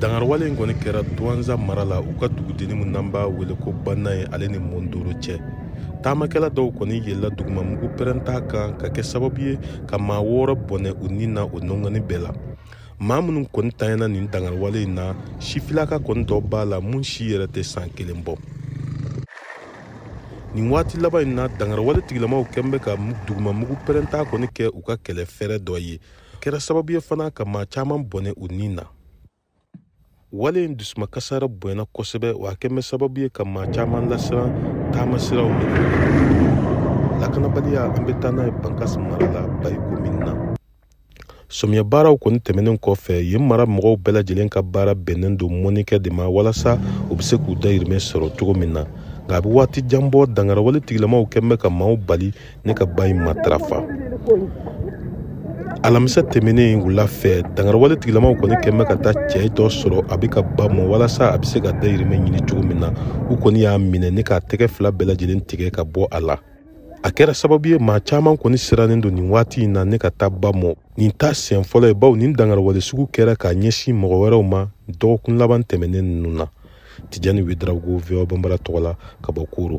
Dangariwale in kɔni kɛra Duwanza mara la, u ka dugudennin min n'an b'a wele ko Banaye, ale ni Mondoro cɛ. Taamakɛla dɔw kɔni yɛlɛla dugumamugu pɛrɛnta kan ka kɛ sababu ye ka maa 6 bɔnɛ u ni na o nɔngɔni bɛɛ la. Maa minnu kɔni tanyana nin dangariwale in na, sifilaka kɔni dɔ b'a la mun si yɛrɛ tɛ san 1 bɔ. Nin waati laban in na, dangariwale tigilamaw kɛn bɛ ka dugumamugu pɛrɛnta kɔni kɛ u ka kɛlɛ fɛrɛ dɔ ye. Kɛra sababu ye fana ka maa caman bɔnɛ u ni na. Wale in dusuma kasara bonyana kosɛbɛ, wa a kɛn bɛ sababu ye ka maa caman lasiran taamasiraw minɛ. Lakanabaliya, an bɛ taa n'a ye Bankas mara la, Bayi komin na. Sɔmiya baaraw kɔni tɛmɛnen kɔfɛ, yen mara mɔgɔw bɛɛ lajɛlen ka baara bɛnnen don mɔnikɛ de ma walasa u bɛ se k'u dayirimɛ sɔrɔ cogo min na. Nka a bɛ waati jan bɔ, dangarawale tigilamaw kɛn bɛ ka maaw bali ne ka ba in matarafa. Alamisa tɛmɛnen wula fɛ, dangarawale tigilamaw kɔni kɛn bɛ ka taa cɛ dɔ sɔrɔ a bɛ ka ba mɔ walasa a bɛ se ka dayirimɛ ɲini cogo min na. U kɔni y'a minɛ ne k'a tɛgɛ 2 bɛɛ lajɛlen tigɛ ka bɔ a la. A kɛra sababu ye maa caman kɔni sirannen don nin waati in na ne ka taa ba mɔ. Nin t'a siɲɛ fɔlɔ ye, bawo nin dangarawale sugu kɛra k'a ɲɛsin mɔgɔ wɛrɛw ma dɔgɔkun laban tɛmɛnen ninnu na. Tijani Wedarawogo, VOA Banbara tɔgɔ la, ka bɔ Koro.